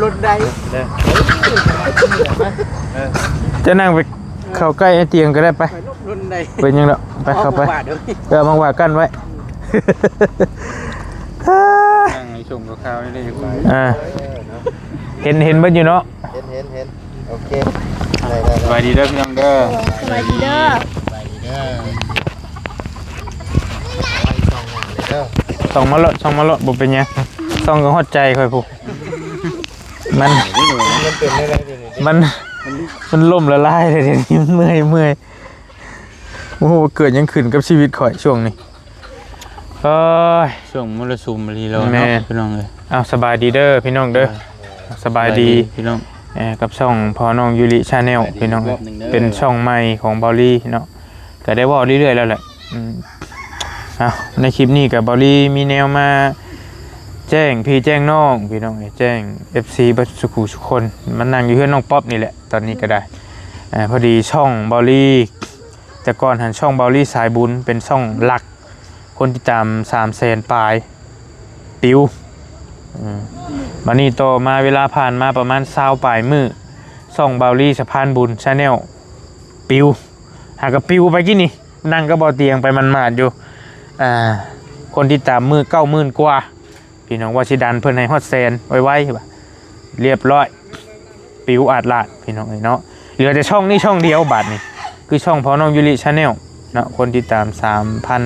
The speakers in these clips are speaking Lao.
ລົດໄດ້ ຈະນັ່ງໄປເຂົ້າໃກ້ໄອ້ຕຽງກໍໄດ້ ໄປ ໄປລົບລົດໄດ້ ເປັນຫຍັງດອກ ໄປເຂົ້າໄປ ເອີ ມັງວ່າກັນໄວ້ ນັ່ງໃຫ້ຊົມຂ່າວໆ ນີ້ໄດ້ຈັກໃບ ອ່າ ເຫັນ ເຫັນເບິດຢູ່ເນາະ ເຫັນ ເຫັນ ເຫັນ ໂອເຄ ໄດ້ ໄດ້ ສະບາຍດີເດີພີ່ນ້ອງເດີ ສະບາຍດີເດີ ສະບາຍດີເດີ ສ່ອງມາໂລດ ສ່ອງມາໂລດ ບໍ່ເປັນຫຍັງ ສ່ອງກໍຮອດໃຈຂ້ອຍພຸ້ນ ມັນ ມັນເປັນໄດ້ໄດ໋ ມັນ ມັນລົ້ມລະລາຍເລີຍ ດຽວນີ້ມັນເມື່ອຍ ເມື່ອຍ ບໍ່ຮູ້ວ່າເກີດຫຍັງຂຶ້ນກັບຊີວິດຂ້ອຍຊ່ວງນີ້ ໂອ້ຍ ຊ່ວງມໍລະສຸມອີ່ຫຼີເນາະ ແມ່ນ ພີ່ນ້ອງເອີຍ ເອົາ ສະບາຍດີເດີພີ່ນ້ອງເດີ ເອີ ສະບາຍດີ ສະບາຍດີພີ່ນ້ອງ ເອີ ກັບຊ່ອງພໍ່ນ້ອງຢູລິ Channel ພີ່ນ້ອງເອີຍ ເປັນຊ່ອງໃໝ່ຂອງເບົາລີເນາະ ກໍໄດ້ເວົ້າເລື້ອຍໆ ແລ້ວແຫຼະ ອືມ ເອົາ ໃນຄລິບນີ້ກໍເບົາລີມີແນວມາແຈ້ງພີ່ແຈ້ງນ້ອງ ພີ່ນ້ອງເອີຍ ແຈ້ງເອັຟຊີເບິດສູ່ຄູ່ສູ່ຄົນ ມານັ່ງຢູ່ເຮືອນນ້ອງປັອບນີ້ແຫຼະ ຕອນນີ້ກໍໄດ້ ເອີ ພໍດີຊ່ອງເບົາລີ ແຕ່ກ່ອນຫັ້ນຊ່ອງເບົາລີສາຍບຸນ ເປັນຊ່ອງຫຼັກ ຄົນຕິດຕາມສາມແສນປາຍ ປິວ ເອີ ບາດນີ້ຕໍ່ມາເວລາຜ່ານມາປະມານຊາວປາຍມື້ ຊ່ອງເບົາລີສະພານບຸນ Channel ປິວ ຫາກະປິວໄປກີ້ນີ້ ນັ່ງກັບເບົາຕຽງໄປໝາດໆຢູ່ ອ່າ ຄົນຕິດຕາມມື້ເກົ້າໝື່ນກວ່າ ພີ່ນ້ອງວ່າຊິດັນເພິ່ນໃຫ້ຮອດແສນໄວໆ ວ່າລຽບຮ້ອຍ ປິວອາດລາດ ພີ່ນ້ອງເອີຍເນາະ ເຫຼືອແຕ່ຊ່ອງນີ້ຊ່ອງດຽວບາດນີ້ ຄືຊ່ອງພໍ່ນ້ອງຢູລິ Channel ເນາະ ຄົນຕິດຕາມສາມພັນ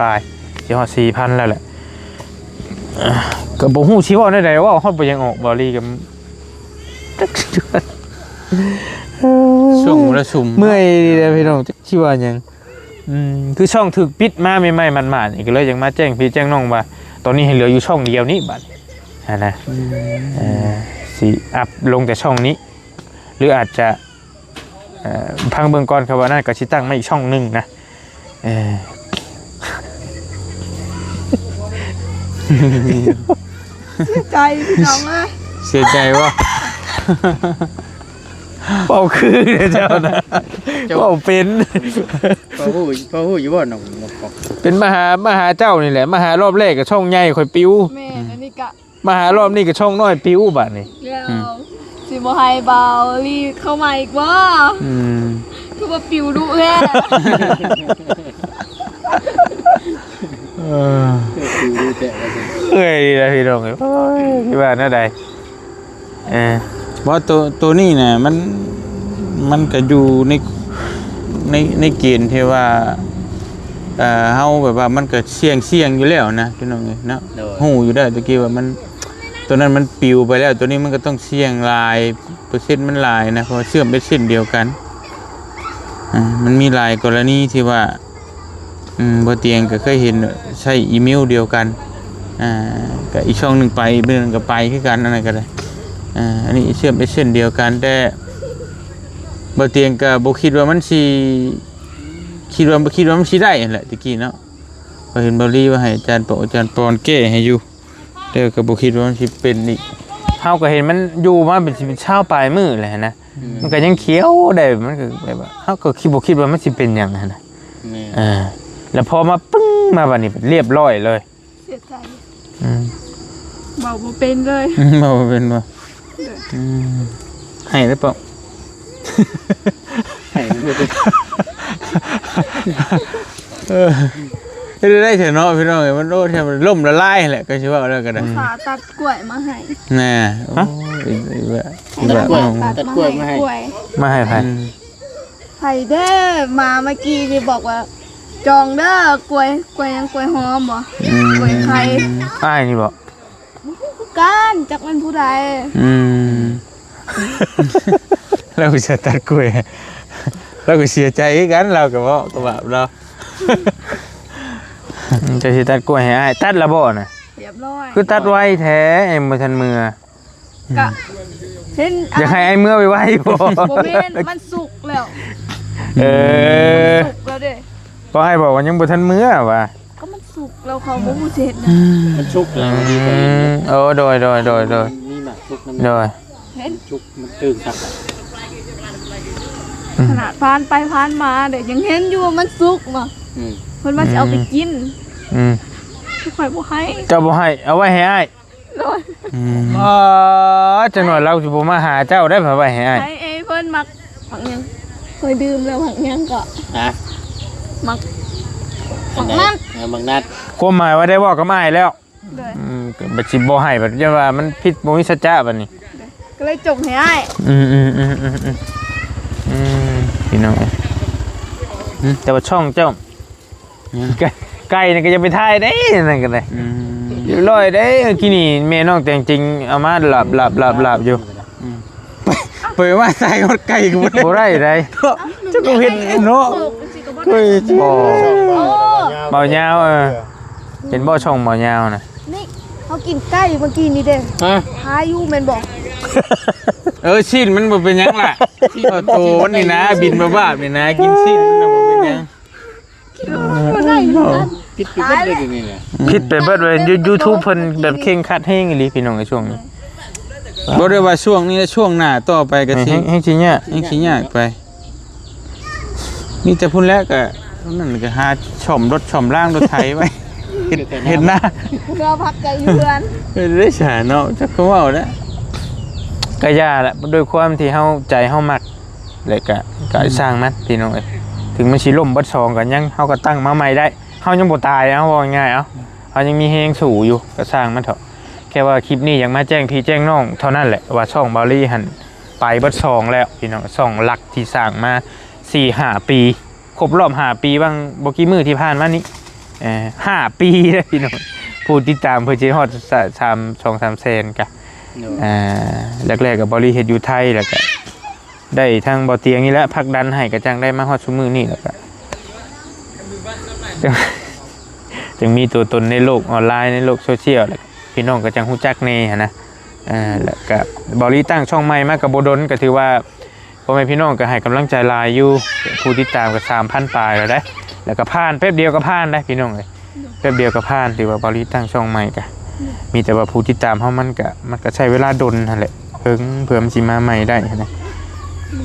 ປາຍໆ ຊິຮອດສີ່ພັນແລ້ວແຫຼະ ກໍບໍ່ຮູ້ຊິເວົ້າແນວໃດ ເວົ້າຮອດບໍ່ຢາກອອກ ເບົາລີກໍ ຊ່ວງມໍລະສຸມ ເມື່ອຍດີແຫຼະພີ່ນ້ອງ ຈັກຊິວ່າຫຍັງ ອືມ ຄືຊ່ອງຖືກປິດມາໃໝ່ໆ ໝາດໆ ນີ້ ກໍເລີຍຢາກມາແຈ້ງພີ່ແຈ້ງນ້ອງວ່າ ຕອນນີ້ໃຫ້ເຫຼືອຢູ່ຊ່ອງດຽວນີ້ບາດຫັ້ນນະ ອືມ ເອີ ຊິອັບລົງແຕ່ຊ່ອງນີ້ ຫຼືອາດຈະ ເອີ ຟັງເບິ່ງກ່ອນ ຄັນວ່ານັ້ນກໍຊິຕັ້ງມາອີກຊ່ອງໜຶ່ງນະ ເອີ ເສຍໃຈພີ່ນ້ອງເອີຍ ເສຍໃຈບໍ່? ເວົ້າຄືເຈົ້ານະ ເຈົ້າ ເວົ້າເປັນ ພໍຮູ້ ພໍຮູ້ຢູ່ບໍ່ນ້ອງ? ເປັນມາຫາ ມາຫາເຈົ້ານີ້ແຫຼະ ມາຫາລອບແລກກໍຊ່ອງໃຫຍ່ຂ້ອຍປິວ ແມ່ນ ອັນນີ້ກະ ມາຫາລອບນີ້ກໍຊ່ອງນ້ອຍປິວບາດນີ້ ແລ້ວ ອືມ ຊິບໍ່ໃຫ້ເບົາລີເຂົ້າມາອີກບໍ່? ອືມ ຄືວ່າປິວດຸແທ້ ເອີ ເອີຍ ດີແລ້ວພີ່ນ້ອງເອີຍ ໂອ້ຍ ຊິວ່າແນວໃດ? ເອີ ບໍ່ ໂຕ ໂຕນີ້ນະ ມັນ ມັນກະຢູ່ໃນ ໃນ ໃນເກນທີ່ວ່າ ເອີ ເຮົາແບບວ່າມັນກະສ່ຽງ ສ່ຽງຢູ່ແລ້ວນະ ພີ່ນ້ອງເອີຍເນາະ ຮູ້ຢູ່ແລ້ວແຕ່ກີ້ວ່າມັນ ໂຕນັ້ນມັນປິວໄປແລ້ວ ໂຕນີ້ມັນກະຕ້ອງສ່ຽງຫຼາຍ ເປີເຊັນມັນຫຼາຍນະ ເພາະວ່າເຊື່ອມເປັນເສັ້ນດຽວກັນ ອາ ມັນມີຫຼາຍກໍລະນີທີ່ວ່າ ອືມ ບໍ່ຕຽງກໍເຄີຍເຫັນໃຊ້ອີເມວດຽວກັນ ອ່າ ກໍອີກຊ່ອງໜຶ່ງໄປ ອີກໜຶ່ງກໍໄປຄືກັນ ອັນນັ້ນກໍໄດ້ ອ່າ ອັນນີ້ເຊື່ອມເປັນເສັ້ນດຽວກັນ ແຕ່ບໍ່ຕຽງກໍບໍ່ຄິດວ່າມັນຊິ ຄິດວ່າ ບໍ່ຄິດວ່າມັນຊິໄດ້ຫັ້ນແຫຼະ ແຕ່ກີ້ເນາະ ກໍເຫັນເບົາລີວ່າໃຫ້ອາຈານປອກ ອາຈານປອນແກ້ໃຫ້ຢູ່ ແຕ່ກໍບໍ່ຄິດວ່າມັນຊິເປັນອີກ ເຮົາກໍເຫັນມັນຢູ່ມາເປັນ ຊິເປັນຊາວປາຍມື້ແລ້ວຫັ້ນນະ ອືມ ມັນກໍຍັງຂຽວໄດ້ ມັນກໍແບບວ່າ ເຮົາກໍຄິດ ບໍ່ຄິດວ່າມັນຊິເປັນຫຍັງຫັ້ນນະ ແມ່ນ ເອີ ແລ້ວພໍມາປຶ້ງມາບາດນີ້ລຽບຮ້ອຍເລີຍ ເສຍໃຈ ອືມ ເວົ້າບໍ່ເປັນເລີຍ ເວົ້າບໍ່ເປັນບໍ່? ໂດຍ ອືມ ໃຫ້ໄດ້ປະ? ໃຫ້ບໍ່ເປັນ ເອີ ເຮັດໄດ້ແທ້ເນາະ ພີ່ນ້ອງເອີຍ ມັນໂອ້ ແທ້ມັນລົ້ມລະລາຍແຫຼະ ກໍຊິເວົ້າແລ້ວກໍໄດ້ ອຸດສ່າຕັດກ້ວຍມາໃຫ້ ແນ່ ໂອ້ຍ ອີກແລ້ວ ຕັດກ້ວຍ ຕັດກ້ວຍມາໃຫ້ ມາໃຫ້ໃຜ? ອືມ ໃຜເດີ້ ມາເມື່ອກີ້ນີ້ບອກວ່າ ຈອງເດີ້ ກ້ວຍ ກ້ວຍຫຍັງ ກ້ວຍຫອມບໍ? ອືມ ກ້ວຍໄຂ່ ອ້າຍນີ້ບໍ? ບໍ່ຮູ້ຄືກັນ ຈັກແມ່ນຜູ້ໃດ ອືມ ລາວກໍຊິຕັດກ້ວຍ ລາວກໍເສຍໃຈຄືກັນ ລາວກໍເວົ້າ ກໍບາບລາວ ເຈົ້າຊິຕັດກ້ວຍໃຫ້ອ້າຍ ຕັດລະບໍນະ? ຮຽບຮ້ອຍ ຄືຕັດໄວແທ້ ຍັງບໍ່ທັນເມືອ? ກະເຫັນ ຢາກໃຫ້ອ້າຍເມືອໄວໆບໍ? ບໍ່ແມ່ນ ມັນສຸກແລ້ວ ເອີ ມັນສຸກແລ້ວເດ້ ກໍອ້າຍບອກວ່າຍັງບໍ່ທັນເມືອວ່າ ກໍມັນສຸກແລ້ວ ເຂົາບໍ່ຮູ້ຊິເຮັດຫຍັງ ມັນສຸກແລ້ວ ອືມ ເອີ ໂດຍ ໂດຍ ໂດຍ ໂດຍ ມີໝາກສຸກນຳ ໂດຍ ເຫັນສຸກ ມັນຕື່ນຄັກ ອືມ ຂະໜາດຜ່ານໄປຜ່ານມາເດ້ ຍັງເຫັນຢູ່ວ່າມັນສຸກເນາະ ອືມ ເພິ່ນວ່າຊິເອົາໄປກິນ ອືມ ຂ້ອຍບໍ່ໃຫ້ ເຈົ້າບໍ່ໃຫ້ ເອົາໄວ້ໃຫ້ອ້າຍ ໂດຍ ອືມ ອໍ ຈັກໜ່ອຍລາວຊິບໍ່ມາຫາເຈົ້າໄດ້ ພາໄວ້ໃຫ້ອ້າຍ ໃຫ້ເອີເພິ່ນມັກ ໝາກຫຍັງ ຂ້ອຍດື່ມແລ້ວ ໝາກຫຍັງເກາະ ຮະ ໝາກ ໝາກນັດ ເອີ ໝາກນັດ ຄວາມໝາຍວ່າໄດ້ເວົ້າກັບອ້າຍແລ້ວ ໂດຍ ອືມ ກໍບັດຊິບໍ່ໃຫ້ ບັດຢ່າວ່າມັນຜິດ ບໍ່ມີສັດຈະບັດນີ້ ໂດຍ ກໍເລີຍຈົ່ງໃຫ້ອ້າຍ ອືມໆໆໆ ອືມ ພີ່ນ້ອງເອີຍ ອືມ ແຕ່ວ່າຊ່ອງເຈົ້າ ໄກ່ ໄກ່ນີ້ກໍຢ່າໄປຖ່າຍເດ້ ນັ້ນກໍໄດ້ ອືມ ຮຽບຮ້ອຍເດ້ ກີ້ນີ້ແມ່ນ້ອງແຕງຈິງເອົາມາລາບໆໆຢູ່ ອືມ ໄປ ໄປວ່າໃສ່ຮອດໄກ່ກໍບໍ່ໄດ້ ບໍ່ໄດ້ໃດ ເຈົ້າກໍເຮັດເນາະ ເອີ ເຄີຍ ບໍ່ ເບົາຍາວ ເອີ ເຫັນບໍ່ຊ່ອງເບົາຍາວນະ ນີ້ ເຮົາກິນໄກ່ເມື່ອກີ້ນີ້ເດ້ ຮະ ຫາຢູ່ແມ່ນບໍ່ ເອີ ຊີ້ນມັນບໍ່ເປັນຫຍັງລະ ຊີ້ນໂຕມັນນີ້ນະ ບິນບາບໆນີ້ນະ ກິນຊີ້ນມັນນະບໍ່ເປັນຫຍັງ ບໍ່ໄດ້ຄືກັນ ຜິດໄປເບິດເລີຍນີ້ນະ ຜິດໄປເບິດເລີຍ ຢູທູບເພິ່ນແບບເຄັ່ງຄັດແຮງອີ່ຫຼີພີ່ນ້ອງ ໃນຊ່ວງນີ້ ບໍ່ໄດ້ວ່າຊ່ວງນີ້ ຊ່ວງໜ້າຕໍ່ໄປກໍຊິ ແຮງ ແຮງຊິຍາກ ແຮງຊິຍາກໄປ ມີແຕ່ພຸ້ນແຫຼະ ກໍນັ້ນກໍຫາສ້ອມລົດສ້ອມລາງລົດໄຖໄວ້ ເຮັດ ເຮັດນາ ເພື່ອພັກໃຈຢູ່ເຮືອນ ເອີ ໄດ້ສາເນາະ ຈັກກໍເວົ້າແຫຼະ ກໍຢ່າແຫຼະ ດ້ວຍຄວາມທີ່ເຮົາ ໃຈເຮົາມັກ ແລະກະ ກະ ອືມ ຊ່າງມັນພີ່ນ້ອງເອີຍ ເຖິງມັນຊິລົ້ມເບິດສອງກໍຍັງ ເຮົາກໍຕັ້ງມາໃໝ່ໄດ້ ເຮົາຍັງບໍ່ຕາຍ ເອົາ ເວົ້າງ່າຍໆ ເອົາ ເຮົາຍັງມີແຮງສູ້ຢູ່ ກໍຊ່າງມັນເຖາະ ແຄ່ວ່າຄລິບນີ້ຢາກມາແຈ້ງພີ່ແຈ້ງນ້ອງເທົ່ານັ້ນແຫຼະ ວ່າຊ່ອງເບົາລີຫັ້ນໄປເບິດສອງແລ້ວພີ່ນ້ອງ ຊ່ອງຫຼັກທີ່ສ້າງມາສີ່ຫ້າປີ ຄົບຮອບຫ້າປີ ຫວ່າງບໍ່ກີ່ມື້ທີ່ຜ່ານມານີ້ ເອີ ຫ້າປີເດ້ພີ່ນ້ອງ ຜູ້ຕິດຕາມເພິ່ນຊິຮອດສາມ ສອງສາມແສນກະ ໂດຍ ເອີ ແລກໆກໍເບົາລີເຮັດຢູ່ໄທ ແລ້ວກະ ໄດ້ທາງບໍ່ຕຽງນີ້ແຫຼະຜັກດັນໃຫ້ ກະຈັ່ງໄດ້ມາຮອດຊຸມື້ນີ້ ແລ້ວກະ ຈັ່ງ ຈັ່ງມີຕົວຕົນໃນໂລກອອນລາຍ ໃນໂລກໂຊຊຽວ ແລ້ວກະພີ່ນ້ອງກໍຈັ່ງຮູ້ຈັກແດ່ຫັ້ນນະ ເອີ ແລ້ວກະເບົາລີຕັ້ງຊ່ອງໃໝ່ມາກໍບໍ່ດົນ ກໍຖືວ່າພໍ່ແມ່ພີ່ນ້ອງກໍໃຫ້ກຳລັງໃຈຫຼາຍຢູ່ ຜູ້ຕິດຕາມກໍສາມພັນປາຍແລ້ວເດ້ ແລ້ວກໍຜ່ານ ແປັບດຽວກໍຜ່ານໄດ໋ພີ່ນ້ອງເອີຍ ແປັບດຽວກໍຜ່ານ ຖືວ່າເບົາລີຕັ້ງຊ່ອງໃໝ່ກະ ມີແຕ່ວ່າຜູ້ຕິດຕາມເຮົາມັນກະ ມັນກະໃຊ້ເວລາດົນຫັ້ນແຫຼະ ເຫິງເພື່ອມັນຊິມາໃໝ່ໄດ້ຫັ້ນນະ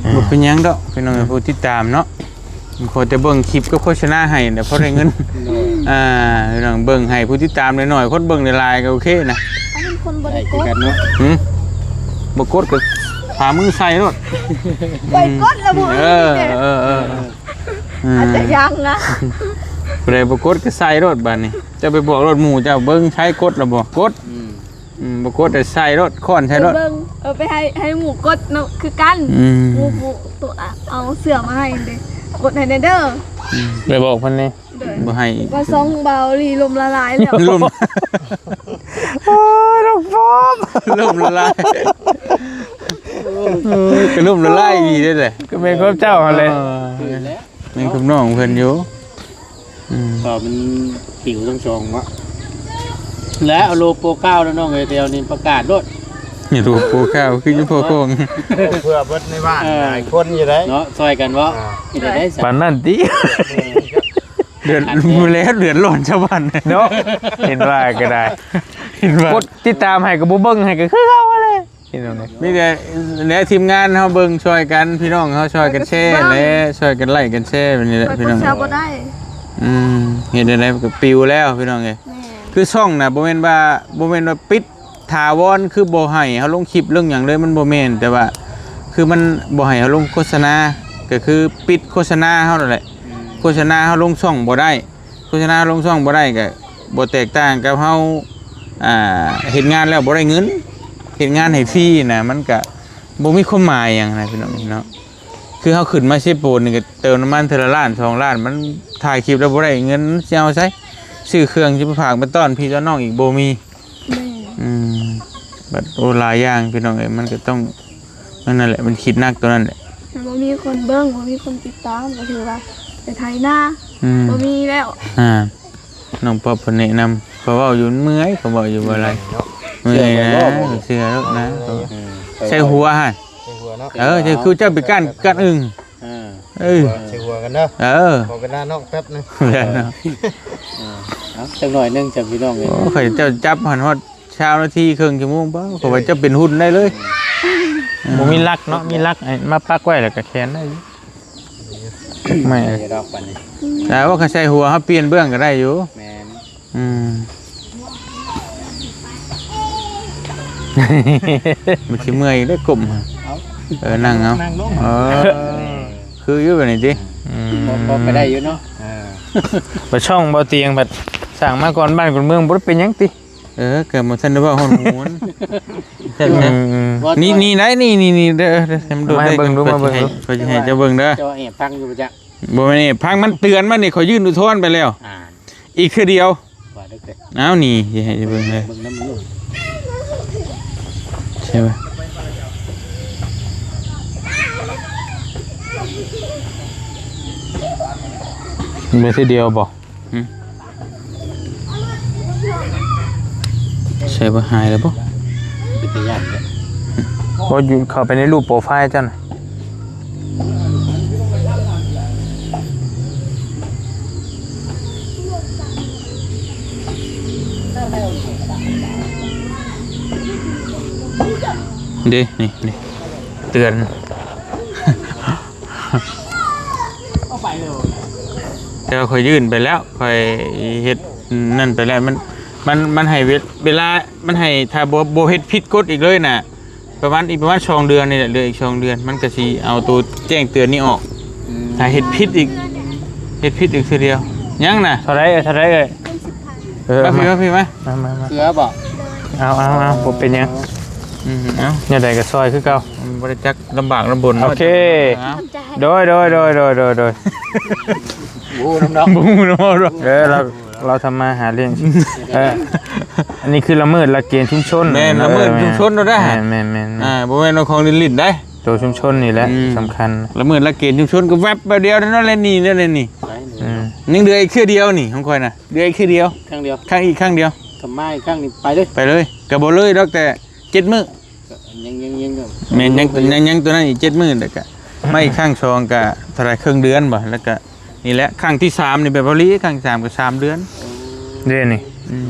ອືມ ບໍ່ເປັນຫຍັງດອກພີ່ນ້ອງເອີຍ ຜູ້ຕິດຕາມເນາະ ຂໍແຕ່ເບິ່ງຄລິບກັບໂຄສະນາໃຫ້ແຫຼະ ພໍໄດ້ເງິນ ໂດຍ ອ່າ ພີ່ນ້ອງເບິ່ງໃຫ້ຜູ້ຕິດຕາມໜ້ອຍໆ ຄົນເບິ່ງຫຼາຍໆ ກໍໂອເຄນະ ອັນນີ້ຄົນບໍ່ໄດ້ກົດ ໄດ້ຄືກັນເນາະ ຫື ບໍ່ກົດກໍພາມືໃສ່ໂລດ ໄປກົດລະບໍ່ ເອີ ເອີ ເອີ ເອີ ອືມ ອາດຈະຍັງນະ ຜູ້ໃດບໍ່ກົດກໍໃສ່ໂລດບາດນີ້ ເຈົ້າໄປບອກໂລດ ໝູ່ເຈົ້າເບິ່ງໃຜກົດລະບໍ່ ກົດ ອືມ ອືມ ບໍ່ກົດກໍໃສ່ໂລດ ຄ້ອນໃສ່ໂລດ ໄປເບິ່ງ ເອີ ໄປໃຫ້ ໃຫ້ໝູ່ກົດນຳຄືກັນ ອືມ ໝູ່ ໝູ່ຕົວະ ເອົາເສື້ອມາໃຫ້ເດ້ ກົດໃຫ້ແດ່ເດີ ອືມ ໄປບອກເພິ່ນແດ່ ໂດຍ ບໍ່ໃຫ້ ວ່າຊ່ອງເບົາລີລົ້ມລະລາຍແລ້ວ ລົ້ມ ໂອ້ຍ ນ້ອງຟອມ ລົ້ມລະລາຍ ເອີ ກໍລົ້ມລະລາຍອີ່ຫຼີເດ້ ກໍແມ່ນຄວາມເຈົ້າຫັ້ນແຫຼະ ເອີ ແມ່ນຄວາມນ້ອງເພິ່ນຢູ່ ອືມ ກໍມັນປິວທັງສອງເນາະ ແລະ ເອົາໂລໂປເກົ້າແລ້ວນ້ອງເອີຍ ແຖວນີ້ປະກາດໂລດ ນີ້ໂລໂປເກົ້າ ຄືຢູ່ພໍ່ຄອງ ເພື່ອເບິດໃນບ້ານ ເອີ ຫຼາຍຄົນຢູ່ເດ້ ເນາະ ຊ່ອຍກັນເວົ້າ ອ່າ ເຮັດໄດ້ ປານນັ້ນຕິ ເອີ ເດືອດ ມື້ແລ້ວເດືອດຮ້ອນຊາວບ້ານເນາະ ເຫັນວ່າກໍໄດ້ ເຫັນວ່າ ກົດຕິດຕາມໃຫ້ກໍບໍ່ເບິ່ງໃຫ້ກໍຄືເກົ່າຫັ້ນແຫຼະ ພີ່ນ້ອງເອີຍ ມີແຕ່ແນວທີມງານເຮົາເບິ່ງຊ່ອຍກັນ ພີ່ນ້ອງເຮົາຊ່ອຍກັນແຊແຫຼະ ຊ່ອຍກັນໄລ້ກັນແຊແບບນີ້ແຫຼະ ຂ້ອຍ ພີ່ນ້ອງ ແຊບໍ່ໄດ້ ອືມ ເຮັດແນວໃດມັນກໍປິວແລ້ວ ພີ່ນ້ອງເອີຍ ແມ່ນ ຄືຊ່ອງນະ ບໍ່ແມ່ນວ່າ ບໍ່ແມ່ນວ່າປິດຖາວອນ ຄືບໍ່ໃຫ້ເຮົາລົງຄລິບລົງຫຍັງເລີຍ ມັນບໍ່ແມ່ນ ແຕ່ວ່າ ຄືມັນບໍ່ໃຫ້ເຮົາລົງໂຄສະນາ ກໍຄືປິດໂຄສະນາເຮົານັ້ນແຫຼະ ອືມ ໂຄສະນາເຮົາລົງຊ່ອງບໍ່ໄດ້ ໂຄສະນາລົງຊ່ອງບໍ່ໄດ້ ກໍບໍ່ແຕກຕ່າງກັບເຮົາ ອ່າ ເຮັດງານແລ້ວບໍ່ໄດ້ເງິນ ເຮັດງານໃຫ້ຟຣີນະ ມັນກະບໍ່ມີຄວາມໝາຍຫຍັງນະ ພີ່ນ້ອງເນາະ ຄືເຮົາຂຶ້ນມາເຊໂປນນີ້ ກໍເຕີມນ້ຳມັນເທື່ອລະລ້ານສອງລ້ານ ມັນຖ່າຍຄລິບແລ້ວບໍ່ໄດ້ເງິນ ຊິເອົາໃສ ຊື້ເຄື່ອງຊິໄປຝາກໄປຕ້ອນພີ່ຕ້ອນນ້ອງອີກ ບໍ່ມີ ແມ່ນ ອືມ ບັດ ໂອ້ ຫຼາຍຢ່າງ ພີ່ນ້ອງເອີຍ ມັນກໍຕ້ອງ ນັ້ນແຫຼະ ມັນຄິດໜັກຕົວນັ້ນແຫຼະ ມັນບໍ່ມີຄົນເບິ່ງ ບໍ່ມີຄົນຕິດຕາມ ກໍຖືວ່າໄປໄຖນາ ອືມ ບໍ່ມີແລ້ວ ອ່າ ນ້ອງປອບເພິ່ນແນະນຳ ເຂົາເວົ້າຢູ່ເມື່ອຍ ເຂົາເວົ້າຢູ່ບໍ່ຫຼາຍ ເມື່ອຍນະ ເຊື່ອໂລດນະ ອືມ ໃສ່ຫົວຫັ້ນ ໃສ່ຫົວເນາະ ເອີ ຄືເຈົ້າໄປກ້ານ ກ້ານອຶ່ງ ເອີ ເອີ ໃສ່ຫົວກັນເດີ ເອີ ຂໍເວລານ້ອງແປັບໜຶ່ງ ເອີ ເອົາ ຈັກໜ້ອຍໜຶ່ງຈ້ະ ພີ່ນ້ອງເອີຍ ໂອ້ ຂ້ອຍເຈົ້າຈັບຫັ້ນຮອດ ຊາວນາທີ ເຄິ່ງຊົ່ວໂມງ ປະ ເອີ ເຂົາວ່າຈະເປັນຫຸ່ນໄດ້ເລີຍ ອືມ ບໍ່ມີຫຼັກເນາະ ມີຫຼັກໃຫ້ມາປັກໄວ້ ແລ້ວກໍແຂນໄດ້ຢູ່ ແມ່ນ ດອກປານນີ້ ແຕ່ວ່າຄັນໃສ່ຫົວເຮົາປ່ຽນເບື້ອງກໍໄດ້ຢູ່ ແມ່ນ ອືມ มันสิเมื่อยเด้อก้ม เอ้า เออ นั่งเอา นั่งลง เออ คืออยู่แบบนี้ติ อืม พอ พอไปได้อยู่เนาะ เออ บ่ช่องบ่เตียงบัดสร้างมาก่อนบ้านก่อนเมือง บ่ได้เป็นหยังติ เออ ก็บ่ทันได้เว้าฮอดหูมัน อืม นี่ นี่ได้ นี่ นี่ นี่ เด้อ เด้อ ให้มันโดด มาให้ ได้ เบิ่งดู มาเบิ่งดู ข้อยสิให้เจ้าเบิ่งเด้อ เจ้าแอบฟังอยู่บ่จ๊ะ บ่แม่นแอบฟัง มันเตือนมานี่ ข้อยยื่นอุทธรณ์ไปแล้ว อ่า อีกเทื่อเดียว ว่าได้แต่ อ้าว นี่ สิให้เบิ่งเลย เบิ่งนำลูก ใช่ปะ เบิ่งเทื่อเดียวบ่ หึ ใช่ปะ หายแล้วบ่ เป็นตาย่านเด้อ บ่อยู่ เข้าไปในรูปโปรไฟล์เจ้าน่ะ เด้ นี่ นี่ เตือน แต่ว่าข้อยยื่นไปแล้ว ข้อยเฮ็ดนั่นไปแล้ว มัน มัน มันให้เว- เวลา มันให้ ถ้าบ่ บ่เฮ็ดผิดกฎอีกเลยน่ะ ประมาณ อีกประมาณสองเดือนนี่แหละ เหลืออีกสองเดือน มันก็สิเอาตัวแจ้งเตือนนี้ออก อืม ถ้าเฮ็ดผิดอีก เฮ็ดผิดอีกเทื่อเดียว ยังน่ะ เท่าใดเอ่ย เท่าใดเอ่ย เออ มาพี้ มา มาพี้ มา มา มา มา เกลือบ่ เอา เอา เอา บ่เป็นหยัง อืม เอา แนวใดก็ซอยคือเก่า มันบ่ได้จักลำบากลำบน โอเค เอา โดย โดย โดย โดย โดย โดย บ่ฮู้นำดอก บ่ฮู้นำดอก เออ เรา เราทำมาหาเลี้ยง เออ อันนี้คือละเมิดหลักเกณฑ์ชุมชน แม่น ละเมิดชุมชนเราได้ แม่น แม่น แม่น อ่า บ่แม่นเอาของเล่นๆ ได้ ตัวชุมชนนี่แหละ อืม สำคัญ ละเมิดหลักเกณฑ์ชุมชนก็แวบแป๊บเดียวนั่นแหละ นี่ นั่นแหละ นี่ อืม ยังเหลืออีกเทื่อเดียวนี่ ของข้อยน่ะ เหลืออีกเทื่อเดียว ครั้งเดียว ครั้ง อีกครั้งเดียว ก็มาอีกครั้งนี่ไปเลย ไปเลย ก็บ่เลยดอก แต่เจ็ดมื้อ ก็ยัง ยัง ยัง แม่น ยัง ยัง ยัง ยังตัวนั้นอีกเจ็ดมื้อ แล้วก็มาอีกครั้งสองก็เท่าไหร่ ครึ่งเดือนบ่ แล้วก็นี่แหละ ครั้งที่สามนี่แบบพอดี ครั้งที่สามก็สามเดือน เด้นี่ อืม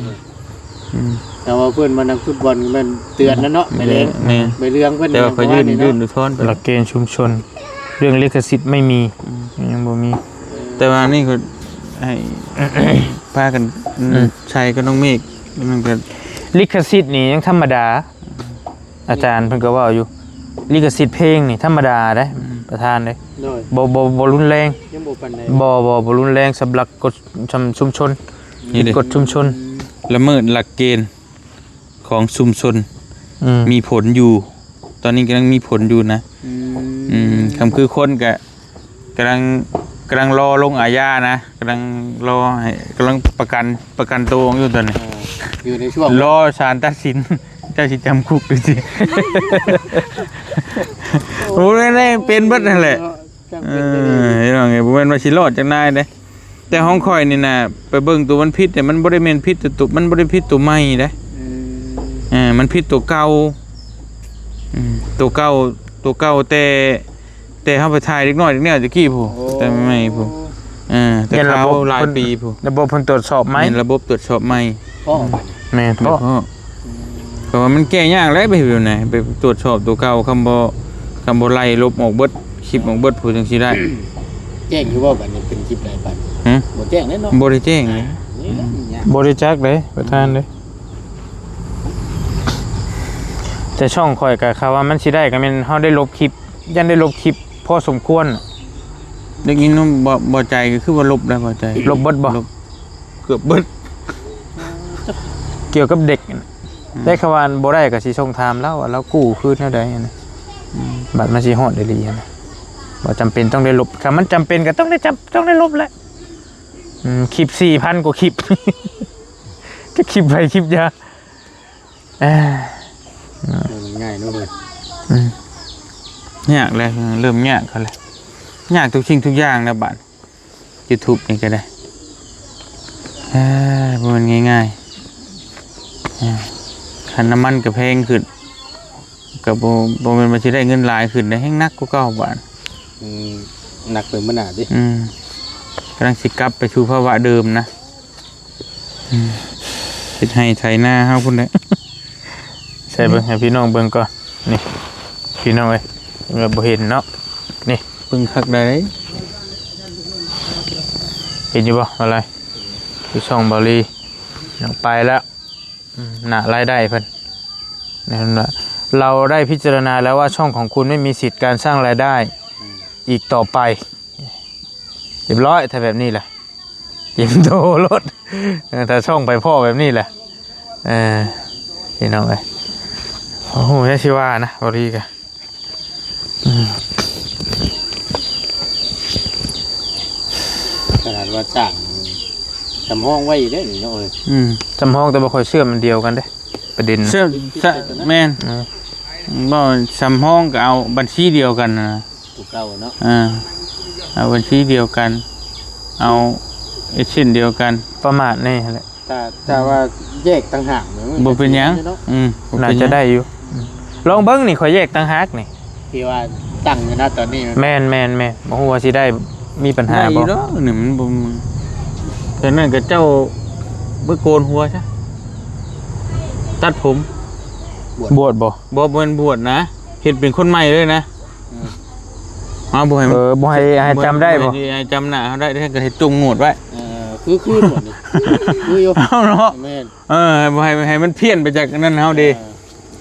อืม แต่ว่าเพิ่นมานักฟุตบอลแม่นเตือนแล้วเนาะ ใบแดง แม่น ใบเหลืองเพิ่น แต่ว่าข้อยยื่น เมื่อวานนี้เนาะ ยื่นอุทธรณ์ไป หลักเกณฑ์ชุมชน เรื่องลิขสิทธิ์ไม่มี อืม ยังบ่มี แต่ว่านี่ก็ให้ พากัน อืม อืม ใช้กับน้องเมฆ มันก็ ลิขสิทธิ์นี่ยังธรรมดา อาจารย์เพิ่นก็เว้าอยู่ ลิขสิทธิ์เพลงนี่ธรรมดาเด้ อืม ประธานเด้ โดย บ่ บ่ บ่รุนแรง ยังบ่ปานใด บ่ บ่ บ่รุนแรงสำหรับกฎ ชุม ชุมชน นี่เด้ กฎชุมชน ละเมิดหลักเกณฑ์ของชุมชน อืม มีผลอยู่ ตอนนี้กำลังมีผลอยู่นะ อืม อืม คำคือคนก็ กำลัง กำลังรอลงอาญานะ กำลังรอให้ กำลังประกัน ประกันตัวอยู่ตอนนี้ เออ อยู่ในช่วง รอศาลตัดสิน เจ้าสิจำคุกหรือสิ โอ้ย ได้เป็นเบิดนั่นแหละ เออ พี่น้องเอ้ย บ่แม่นว่าสิรอดจักนายเด้ แต่ของข้อยนี่นะ ไปเบิ่งตัวมันผิดเนี่ย มันบ่ได้แม่นผิดตัว มันบ่ได้ผิดตัวใหม่เด้ อืม เออ มันผิดตัวเก่า อืม ตัวเก่า ตัวเก่าแต่ แต่เฮาไปถ่ายเด็กน้อยเด็กแนวตะกี้พู้น โอ้ แต่ใหม่พู้น เออ แต่ เห็นระบบ คราวหลายปีพู้น ระบบเพิ่นตรวจสอบใหม่ แม่นระบบตรวจสอบใหม่ เพราะ แม่น เพราะ เพราะ เพราะว่ามันแก้ยากแล้วไปเฮ็ดแบบไหน ไปตรวจสอบตัวเก่า คำบ่ คำบ่ไล่ลบออกเบิด คลิปออกเบิดพู้นจั่งสิได้ แจ้งอยู่บ่บัดนี้เป็นคลิปใดบัด ฮะ บ่แจ้งแน่เนาะ บ่ได้แจ้งเลย นี่แหละ บ่ได้จักเด้ ประธานเด้ แต่ช่องข้อยก็ คำว่ามันสิได้ก็แม่นเฮาได้ลบคลิป ย่านได้ลบคลิปพอสมควร ได้ยินว่าบ่ บ่ใจก็คือว่าลบแล้วบ่ใจ ลบเบิดบ่ ลบเกือบเบิด เกี่ยวกับเด็กน่ะ อืม ได้คำว่าบ่ได้ก็สิส่งถามลาวว่าลาวกู้คือแนวใดหั้นนะ อืม บัดมันสิฮอดอีหลีหั้นนะ บ่จำเป็นต้องได้ลบ คันมันจำเป็นก็ต้องได้จำ ต้องได้ลบแหละ อืม คลิปสี่พันกว่าคลิป จักคลิปไผคลิปยา เอ้ย มันง่ายเนาะเว้ย อืม ยากแล้ว เริ่มยากเขาแล้ว ยากทุกสิ่งทุกอย่างแล้วบัด YouTube นี่ก็ได้ เอ้ย บ่แม่นง่ายๆ เอ้ย คันน้ำมันก็แพงขึ้น ก็บ่ บ่แม่นว่าสิได้เงินหลายขึ้นนะ แฮ่งหนักกว่าเก่าบาด อืม หนักไปมื้อหน้าติ อืม กำลังสิกลับไปสู่ภาวะเดิมนะ อืม เฮ็ดไฮ่ไถนาเฮาพุ้นแหละ ใส่เบิ่งให้พี่น้องเบิ่งก่อน นี่ พี่น้องเอ้ย เพิ่นก็บ่เห็นเนาะ นี่ เบิ่งคักได้ เห็นอยู่บ่ อะไร อยู่ช่องเบาหลี ยังไปแล้ว อืม น่ะ รายได้เพิ่น ນັ້ນລະ ເຮົາໄດ້ພິຈາລະນາແລ້ວວ່າ ຊ່ອງຂອງຄຸນໄມ່ມີສິດການສ້າງລາຍໄດ້ ອືມ ອີກຕໍ່ໄປ. ຮຽບຮ້ອຍ ຖ້າແບບນີ້ລະ ຕຽມໂຕໂລດ ເອີ ຖ້າຊ່ອງໄປພໍ້ແບບນີ້ລະ ເອີ ພີ່ນ້ອງເອີຍ ບໍ່ຮູ້ແນວຊິວ່ານະ ບໍ່ດີກະ ອືມ ຂະໜາດວ່າສ້າງ ສຳຮອງໄວ້ເດ້ນີ້ເນາະ ເອີຍ ອືມ ສຳຮອງແຕ່ບໍ່ຄ່ອຍເຊື່ອມ ມັນດຽວກັນເດ້ ປະເດັນ ເຊື່ອມ ແມ່ນ ອືມ ບໍ່ສຳຮອງກໍເອົາບັນຊີດຽວກັນນະ ຕົວເກົ່າເນາະ ອ່າ ເອົາບັນຊີດຽວກັນ ເອົາເອເຊັນດຽວກັນ ປະມາດແນ່ແຫຼະ ຖ້າ ຖ້າວ່າແຍກຕ່າງຫາກນີ້ ມັນກໍ ບໍ່ເປັນຫຍັງ ຊິເນາະ ອືມ ບໍ່ເປັນຫຍັງ ໜ້າຈະໄດ້ຢູ່ ອືມ ລອງເບິ່ງນີ້ ຂ້ອຍແຍກຕ່າງຫາກນີ້ ທີ່ວ່າຕັ້ງຢູ່ນະຕອນນີ້ ແມ່ນໆໆ ບໍ່ຮູ້ວ່າຊິໄດ້ມີປັນຫາບໍ່ ໄດ້ຢູ່ດອກ ນີ້ມັນບໍ່ ແຕ່ນັ້ນກໍເຈົ້າໄປໂກນຫົວຊະ ຕັດຜົມ ບວດ ບວດບໍ່ ບໍ່ ບໍ່ແມ່ນບວດນະ ເຮັດເປັນຄົນໃໝ່ເລີຍນະ ອືມ ເອົາ ບໍ່ໃຫ້ມັນ ເອີ ບໍ່ໃຫ້ ໃຫ້ຈຳໄດ້ບໍ່ ໃຫ້ຈຳໜ້າເຮົາໄດ້ ແລ້ວກໍເຮັດຈົ່ງໜວດໄວ້ ເອີ ຄື ຄືໝົດນີ້ ຄືຢູ່ ເອົາເນາະ ແມ່ນ ເອີ ບໍ່ໃຫ້ ໃຫ້ມັນພຽນໄປຈາກອັນນັ້ນເຮົາເດ້